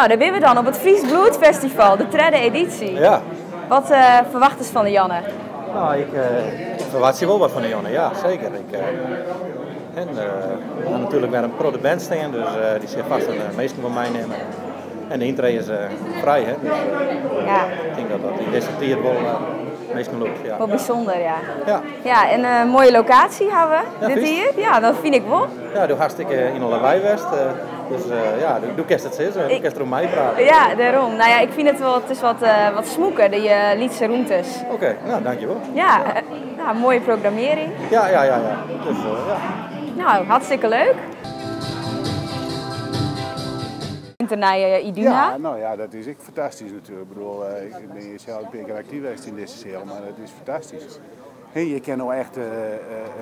Nou, dêr binne we dan op it Frysk Bloedfestival, de tredde edysje. Ja. Wat ferwachtest fan de Janne? Nou, ik, ik ferwachtsje wol wat fan de Janne, ja, seker. Ik, en we ha natuerlik wer in protte bands stean, dus dy sille fêst de minsken wol meinimme. En de yntree is frij, hè, dus Ja. ik tink dat dat yn dizze tiid wol minsken lûkt. Ja. Wol bysûnder, ja. Ja. Ja, en in moaie lokaasje hawwe we Ja, dit fynst? jier. Ja, dat fyn ik wol. Ja, do hast ek yn de Lawei west, dus ja, do kinst it sizze, do kinst deroer meiprate. Ja, dêrom. Nou ja, ik fyn it wol, it is wat, wat smûker, dy lytse rûmtes. Oké, nou, dankjewol. Ja, nou, moaie programmearring. Ja, ja, ja, ja. Dus ja. Nou, hartstikke leuk. Nei Iduna. Ja, no ja, dat is ek fantastysk natuerlik. Ik bedoel, ik bin hjir sels in pear kear aktyf west yn dizze seal, mar it is fantastysk. Hé, je kinne no echt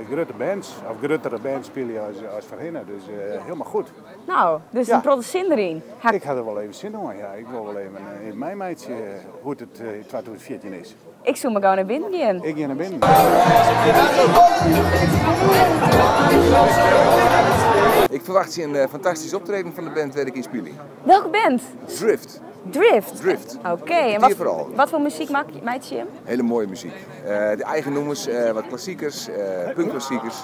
grutte bands, of gruttere bands spylje as foarhinne, dus hielendal goed. Nou, dus in protte sin deryn. Ik ha der wol even sin oan, ja. Ik wol wol even meimeitsje hoe't it yn 2014 is. Ik soe mar gau nei binnen gean. Ik gean nei binnen. Ik ferwachtsje in fantastysk optreden fan de band wêr't ik yn spylje. Welke band? Drift. Drift? Drift. Oké, en wat foar muzyk meitsje jim? Hele moaie muzyk. De eigen nûmers, wat klassikers, punkklassikers.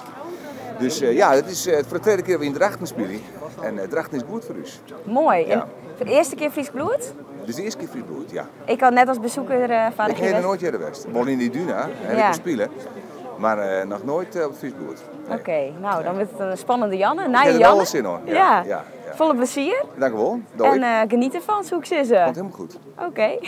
Dus ja, it is foar de tredde kear dat we yn Drachten spylje. En Drachten is goed foar ús. Moai. En foar de earste kear Frysk Bloed? Dit is de earste kear Frysk Bloed, ja. Ik ha net as besoeker foarich Ik ha der noait earder west. Wol yn de Iduna, ha ik wol spile, mar noch noait op it Frysk Bloed. Oké, nou dan wurdt it in spannende Janne, Ik nije ha der Janne. wol sin oan, ja. Ja. Folle plezier. Dankjewol. Doei. En geniet derfan, soe ik sizze. Komt hielendal goed. Oké.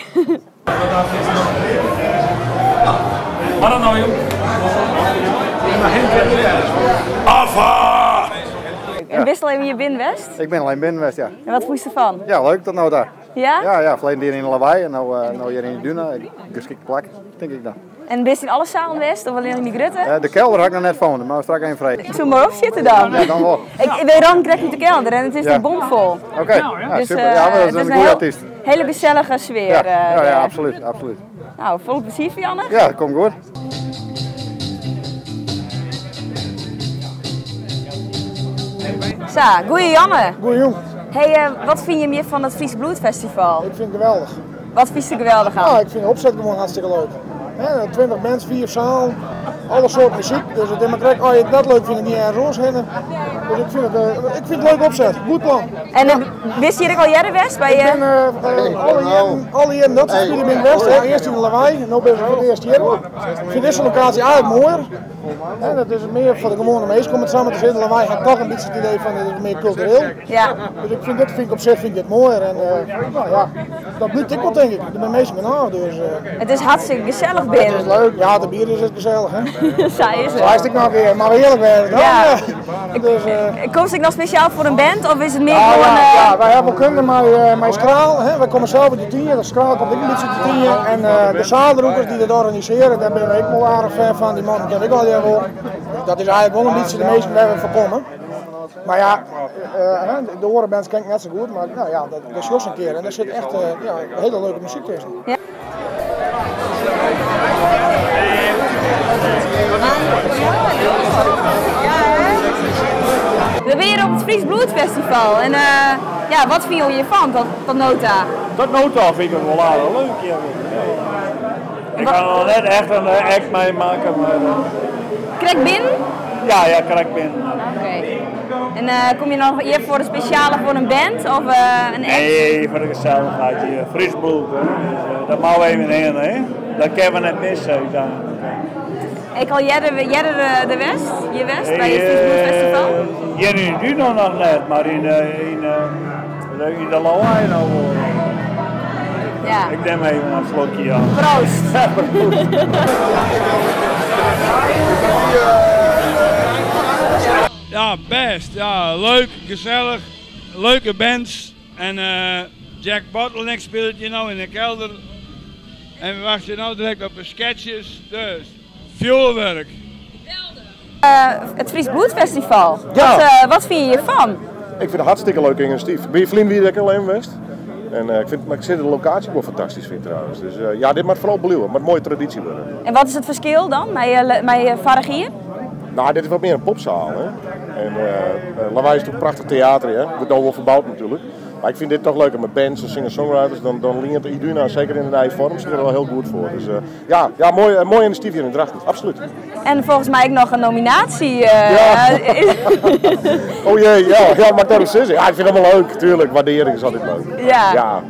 En bist al even hjir binnen west? Ik bin al even binnen west, ja. En wat fûnst derfan? Ja, leuk tot no ta. Ja? Ja, ja, ferleden jier yn de Lawei en no hjir yn de Iduna. Geskikt plak, tink ik dan. En bist yn alle salen west of allinnich yn dy grutte? De kelder ha ik noch net fûn, mar straks even freegje. Ik soe mar opsjitte dan. Ja, dan wol. Ik, wy rûnen krekt út de kelder en it is der bomfol. Oké, ja, Dus, super. Ja, maar dat het is is in een goede artyst. Hele gesellige sfear. Ja, ja, ja, absoluut, absoluut. Nou, folle plezier foar Janne. Ja, dat komt goed. Sa, goeie Janne. Goeie jûn. Hey, wat fyn je mear fan it Frysk Bloedfestival? Ik fyn it geweldich. Wat fynst der geweldich oan? Nou, ik fyn de opset gewoan hartstikke leuk. 20 bands, 5 sealen, alle soarten muzyk. Dus it is mar krekt, as je it net leuk fine, gean je ergens oars hinne. Dus ik fyn it, ik fyn it leuk opset. Goed plan. En bist hjir ek al earder west? By, Ik bin alle jierren, alle jierren dat se spylje bin ik west. Earst yn de Lawei, no bin ik foar it earst hjir. Ik fyn dizze lokaasje eigentlik moaier. Dat is mear foar de gewoane minsken om it samar te sizzen. Lawei hat toch in bytsje it idee fan it is mear kultureel. Ja. Dus ik fyn dit fyn ik op sich fyn ik dit moaier en no ja, dat blykt ek wol tink ik. Der binne minsken genôch dus. It is hartstikke gesellich binnen. It is leuk, ja de bier is it gesellich hè. Sa is it. Seist ek noch in kear, mar earlik wêze dan. Ja. Dus, Komst ek noch spesjaal foar in band of is it mear ja, gewoan? Ja, ja, wy hawwe wol kunde mei Skraal. Hè. Wy komme sels út de Tynje, dat Skraal komt ek in bytsje út de Tynje. En de Zadelroekers dy't it organisearje, dêr binne we ek wol aardich fan fan. Dy mannen ken ik allegear wol. Dus dat is eigentlik wol in bytsje de minsken wêr't we foar komme. Mar ja, de oare bands ken ik net sa goed, mar no ja, dat sjochst in kear en der sit echt ja, hiele leuke muzyk tusken. We binne hjir op it Frysk Bloedfestival en ja, wat fine jo hjirfan tot no ta? Tot no ta fyn ik it wol aardich leuk hjir. Ik ha noch net echt in act meimakke, mar. Krekt binnen? Ja, ja, krekt binnen. Oké. En kom je noch hjir foar in spesjale foar in band of in act? Nee, foar de gesellichheid hjir. Frysk bloed, hè. Dus dat moatte we even hinne, hè. Dat kinne we net misse úteinlik. Ek al earder, earder der west? Hjir west by it Frysk Bloedfestival? Hjir yn Iduna noch net, mar yn yn de Lawei no wol. Ja. Ik nim even in slokje aan. Proost! Ja, bêst. Ja, leuk, gesellich, leuke bands. En Jack Bottleneck spilet hjir no yn de kelder. En we wachtsje no direkt op de sketches. Dus, fjoerwurk! It Frysk Bloedfestival, wat fine je hjirfan? Ik fyn it hartstikke leuk inisjatyf. By ferline wie ik ek al even west. En ik fyn, mar ik sit de lokaasje wol fantastysk fyn trouwens. Dus ja, dit moat foaral bliuwe, moat moaie tradysje wurde. En wat is it ferskil dan mei foarich jier? Nou, dit is wat mear in popsaal. Hè? En Lawei is natuerlik prachtich teater, hè? Wurdt no wol ferboud natuerlik. Maar ik vind dit toch leuker met bands en singer-songwriters. Dan, dan lient Iduna, zeker in de nije vorm, zich er wel heel goed voor. Dus ja, ja, mooi, mooi initiatief hier in Drachten, absoluut. En volgens mij ook nog een nominatie. Ja. Oh jee, ja, ja, maar dat is Ja, ik vind het allemaal leuk, tuurlijk. Waardering is altijd leuk. Ja. Ja.